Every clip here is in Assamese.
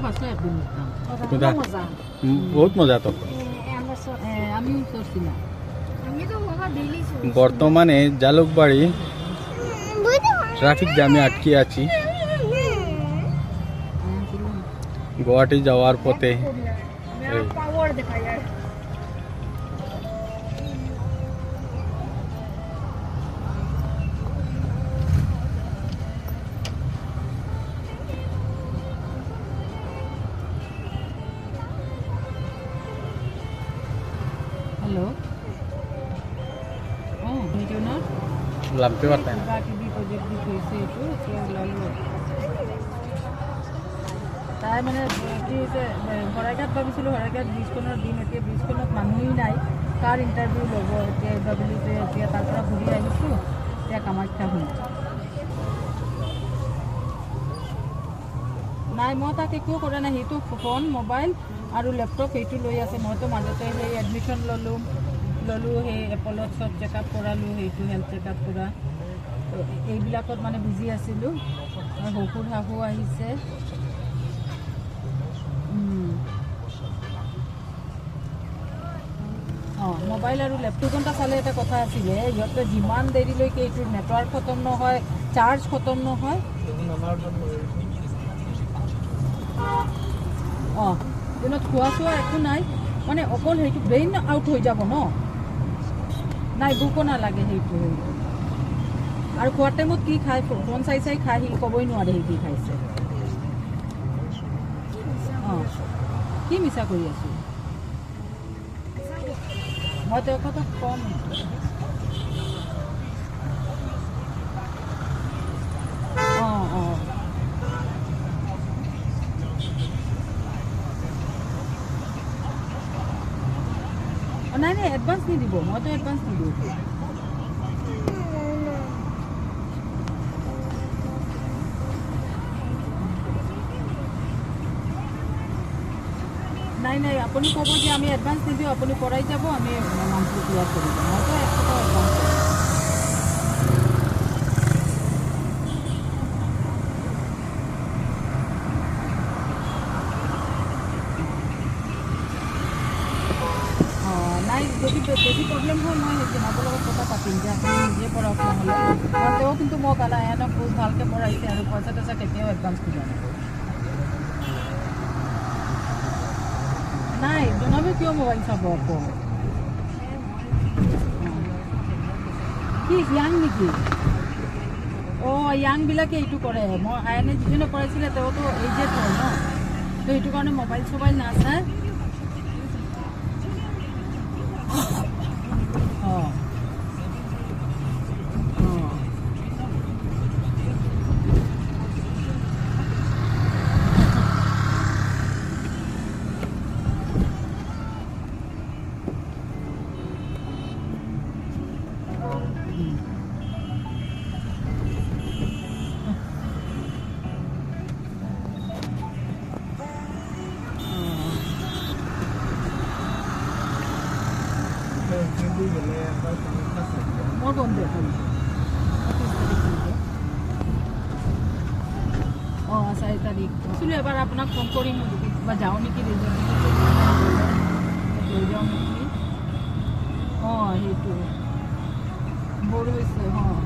পাইছোঁ একদিন। বহুত মজা তো। বর্তমানে জালুকবাড়ি ট্রাফিক জ্যামে আটকে আছি। গুয়াহাটি যাওয়ার পথে লামতে পারতাম না। তাই মানে কি হৈছে, শৰাইঘাট ভাবিছিলোঁ, শৰাইঘাট ব্ৰিজখনৰ দিম, এতিয়া ব্ৰিজখনত মানুহেই নাই, কাৰ ইণ্টাৰভিউ ল'ব এতিয়া ভাবিলোঁ যে এতিয়া তাৰ পৰা ঘূৰি আহিছোঁ, এতিয়া কামাখ্যা শুনিছোঁ। নাই, মই তাক একো কৰা নাই, সেইটো ফোন মোবাইল আৰু লেপটপ সেইটো লৈ আছে। মইতো মাজতে সেই এডমিশ্যন ল'লোঁ, সেই এপলত চব চেক আপ কৰালোঁ, সেইটো হেল্থ চেক আপ কৰা, এইবিলাকত মানে বিজি আছিলোঁ। শহুৰ শাহু আহিছে। অঁ, মোবাইল আৰু লেপটপ ঘণ্টা চালে এটা কথা আছিলে, ইহঁতে যিমান দেৰিলৈকে এইটো নেটৱৰ্ক খতম নহয়, চাৰ্জ খতম নহয়। অঁ, দিনত খোৱা চোৱা একো নাই, মানে অকল সেইটো ব্ৰেইন আউট হৈ যাব ন। নাই, ভোকো নালাগে সেইটো সেইটো। আৰু খোৱাৰ টাইমত কি খায়, ফোন চাই চাই খাই, সি ক'বই নোৱাৰে সি কি খাইছে। অঁ, কি মিছা কৰি আছোঁ মই তেওঁৰ কথা কম। অঁ অঁ, নাই নাই, এডভান্স নিদিব, মইতো এডভান্স নিদিওঁ। নাই নাই, আপুনি ক'ব যে আমি এডভান্স নিদিওঁ, আপুনি কৰাই যাব, আমি নামটো ক্লিয়াৰ কৰি দিম। মইতো 1 টকাও এডভান্স। অঁ, নাই, যদি বেছি প্ৰব্লেম হয় মই সেই জনাবৰ লগত কথা পাতিম যে আপুনি নিজে পঢ়াওক নহ'লে। কাৰণ তেওঁ কিন্তু মোক আলায়নক বহুত ভালকৈ পঢ়াইছে আৰু পইচা টইচা কেতিয়াও এডভান্স খোজা নাই। নাই, জনাবে কিয় মোবাইল চাব আকৌ? কি য়াং নেকি? অঁ, য়াংবিলাকে এইটো কৰে। মই আয়নে যিজনে পঢ়াইছিলে তেওঁতো এইজেড হয় ন, তো সেইটো কাৰণে মোবাইল চবাইল নাচায়। অঁ অঁ, মই গম দিওঁ। অঁ, 4 তাৰিখ ভাবিছিলোঁ এবাৰ আপোনাক ফোন কৰিম, কিবা যাওঁ নেকি, লৈ যাওঁ নেকি। অঁ, সেইটো বৰ হৈছে। অঁ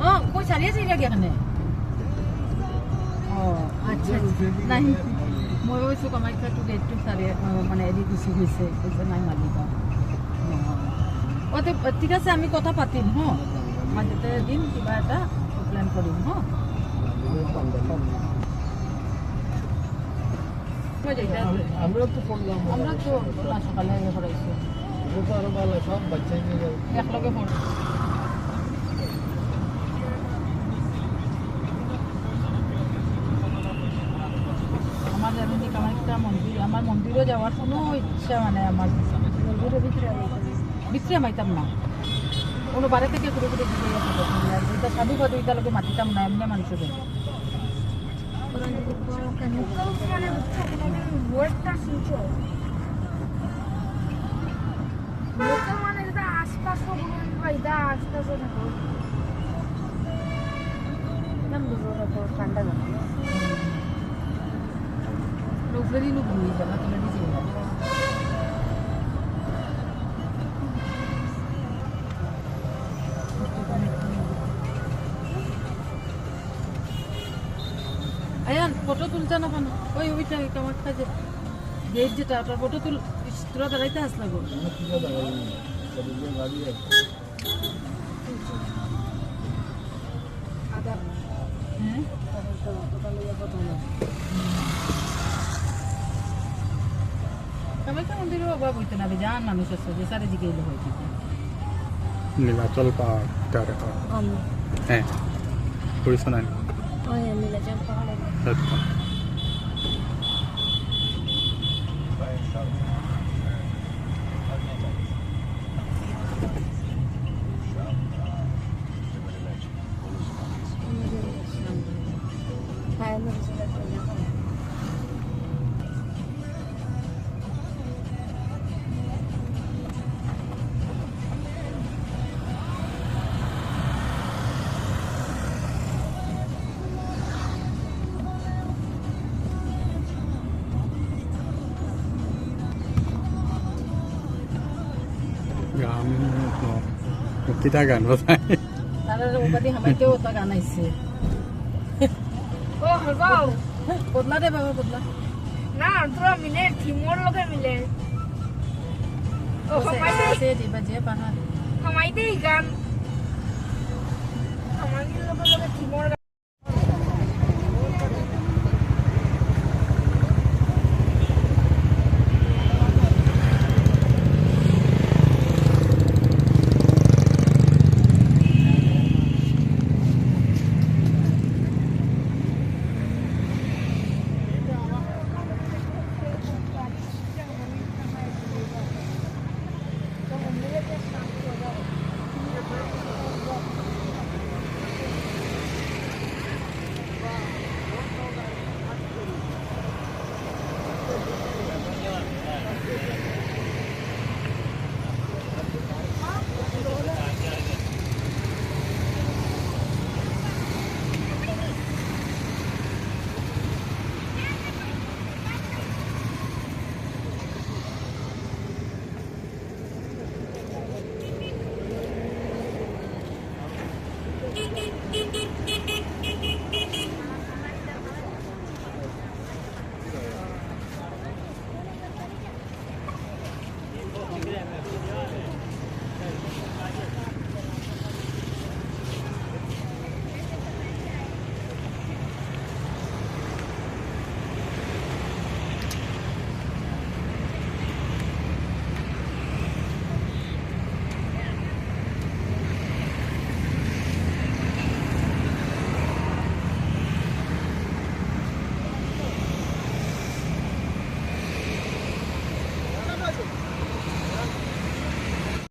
অঁ, কৈ চালিয়ে চাৰিয়া কেনে। অঁ, আচ্ছা, নাই, মই ভাবিছোঁ কামাখ্যাটো গেটটো চাৰি মানে এৰি গুচি গৈছে, কৈছে নাই মালিগাঁও। অঁ, ঠিক আছে, আমি কথা পাতিম হ, মাজতে দিম কিবা এটা প্লেন কৰিম হ। আমরা তো সকালে পড়াইছো, একলগে পড়। আমার জানেন যে কামাখ্যা মন্দির, আমার মন্দিরও যাওয়ার কোনো ইচ্ছা মানে আমার ভিতরে মাইতাম না, কোনো বাড়ি থেকে ঘুরে ঘুরে ঘুরে এটা সাধু ফাধু এটা লোকে মাতিতাম না, এমনি মানুষের আশপাশে ঠান্ডা জানা উপরে দিন ঘুরে যাবা তুলে দিয়েছি। আয়ান ফটো তুলছা না কেন? ওই ওইটা কামাখ্যা যে গেট যেটা ওটার ফটো তুল, তোরা দাঁড়াইতে আসলা গো। হ্যাঁ কামাখ্যা মন্দিরও অভাব হইতো না, যান মানুষ আছে যে সারে দিকে এলো হইতে। নীলাচল পাহাড়। হ্যাঁ ঘুরেছো না? নীলাচল পাহাড়। গান কিতা গান বাজায় তারা ওবাদি হামাইতেও ওটা গান আইছে। ও হবাও বদলা দে বাবা বদলা না তোরা মিলে থিমোর লগে মিলে ও হামাইতে সে দিবা যে পাহাড় হামাইতেই গান হামাইতে লগে লগে থিমোর।